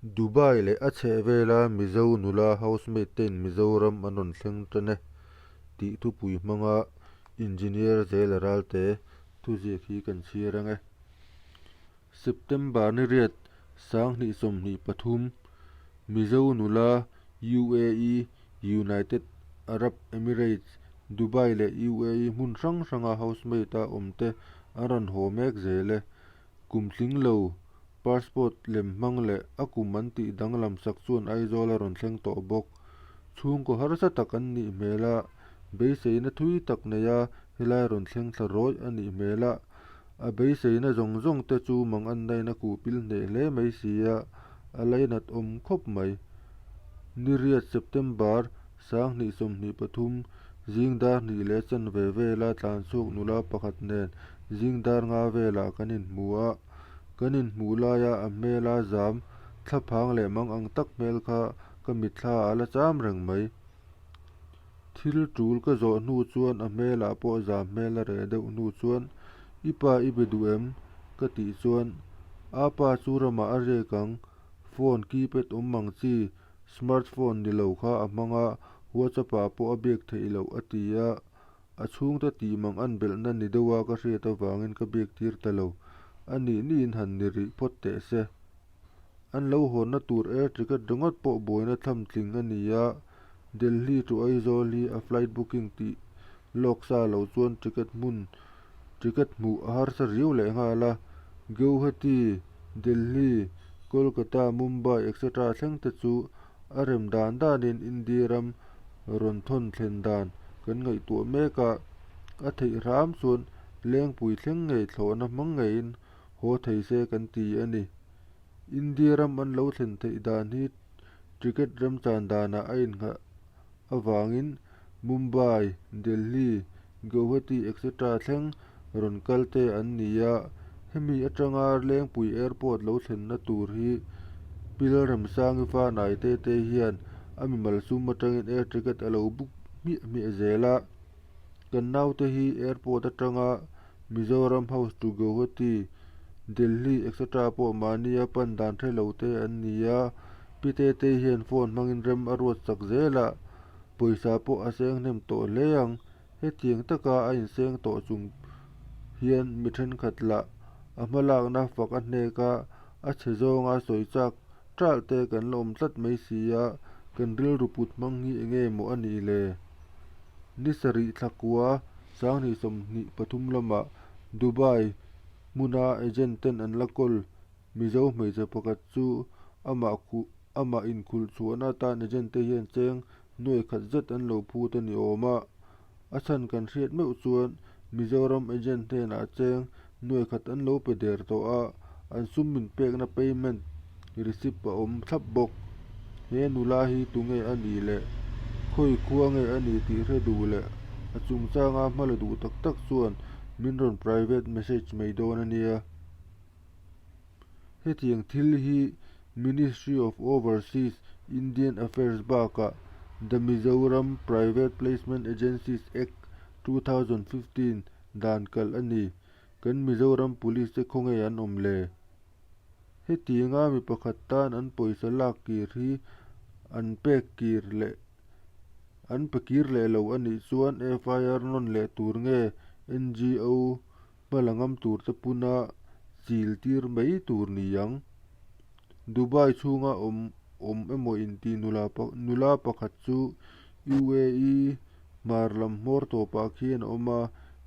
Dubai leh a chhehvela Mizo nula housemaid tein Mizoram an rawn thleng tan e tih thupui hmanga Engineer Zela Ralte thuziak hi kan chhiar ang e. September ni riat 20 23 Mizo nula UAE, United Arab Emirates, Dubai leh UAE hmun hrang hranga housemaid a awmte an rawn haw mek zel e. Kum tling lo passport lem hmang leh a kum an tih danglam sak chuan Aizawl a rawn thleng tawh bawk. Chhungkaw harsa tak an nih hmel a, beiseina thui tak nei a helai rawn thleng thla rawih a nih hmel a, a beiseina zawng zawng te chu mang an nain a kuh pil hneh hle mai si a, a lainat awm khawp mai. Ni riat September 2023 zing dar hnih leh chanve vela tlanchhuak nula pakhat nen zing dar nga velah kan inhmu a, kan inhmuh laia a hmela zam thlaphang leh mang ang tak hmel kha ka mitthla a la cham reng mai. Thil tul ka zawh hnu chuan a hmelah pawh zam hmel a reh deuh hnu chuan, I pa i be duh em? ka tih chuan, A pa chu ramah a riak ang, phone keypad awm ang chi Smart phone ni lo kha a hmang a, WhatsApp ah pawh a biak theih loh a ti a, a chhungte tih mang an belhna ni deuh a ka hriat avangin ka biak tir ta lo. A nih niin han ni rih phawt teh se. An lo hawnna tur air ticket ringawt pawh buaina tham tling a ni a, Delhi to Aizawl hi a flight booking tih lawk sa lo chuan ticket hmun ticket hmuh a harsa riau leh nghal a, Guwahati, Delhi, Kolkata, Mumbai etc thleng te chu a rem dan danin India ram rawn thawn thlen dan kan ngaihtuah mek a, a theih hram chuan Lengpui thleng ngei thlawhna hmang ngeiin haw thei se kan ti a ni. India ram an lo thlen theih dan hi ticket remchan danah a innghah avangin Mumbai, Delhi, Guwahati etc thleng rawn kal te an ni a, hemi atanga Lengpui Airport lo thlenna tur hi Pilremsangi Fanai te te hian a mimal sum atangin air ticket a lo book hmiah hmiah zel a, kan naute hi airport atanga Mizoram House to Guwahati, Delhi etc pawh mahnia pan dan hre lo te an ni a, Pi Tetei hian phone hmangin rem a ruat chak zel a, pawisa pawh a seng hnem tawh hle ang. Hetiang taka a inseng tawh chung hian mi thenkhat lah a hmalakna fak a hnek a, a chhe zawnga sawi chak ṭalh te kan la awm tlat mai si a, kan rilru put hmang hi enge maw a nih le? Ni sarih thla kua 2023 lamah Dubai hmuna agent ten an la kawl Mizo hmeichhe pakhat chu amah khuh amah inkhulh chhuahna atan agent te hian cheng nuai khat zet an lo phut a ni awm a, a chhan kan hriat meuh chuan Mizoram agent hnenah cheng nuai khat an lo pe der tawh a, an sum min pekna payment receipt a awm thlap bawk. He nula hi tunge a nih leh khawi khua nge a ni tih hre duh leh a chungchanga hma la duh tak tak chuan min rawn private message mai dawn a nia. Hetiang thil hi Ministry of Overseas Indian Affairs bakah The Mizoram Private Placement Agencies Act, 2015 dan kalh a ni. Kan Mizoram Police te khawnge an awm le? Hetianga mi pakhat tan an pawisa lak kir hi an pek kir leh an pe kir leh lo a nih chuan FIR nawn leh tur nge NGO hma la ngam tur te puna chil tir mai tur ni ang. Dubai chhunga awm awm emaw inti nula nula pakhat chu UAE hmar lam hmawr tawpah khian a awm a,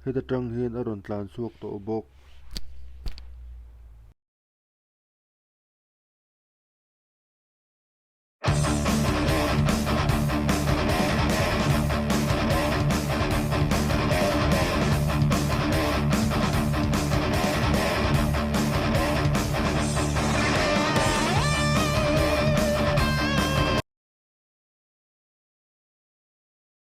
heta tang hian a rawn tlan chhuak tawh bawk.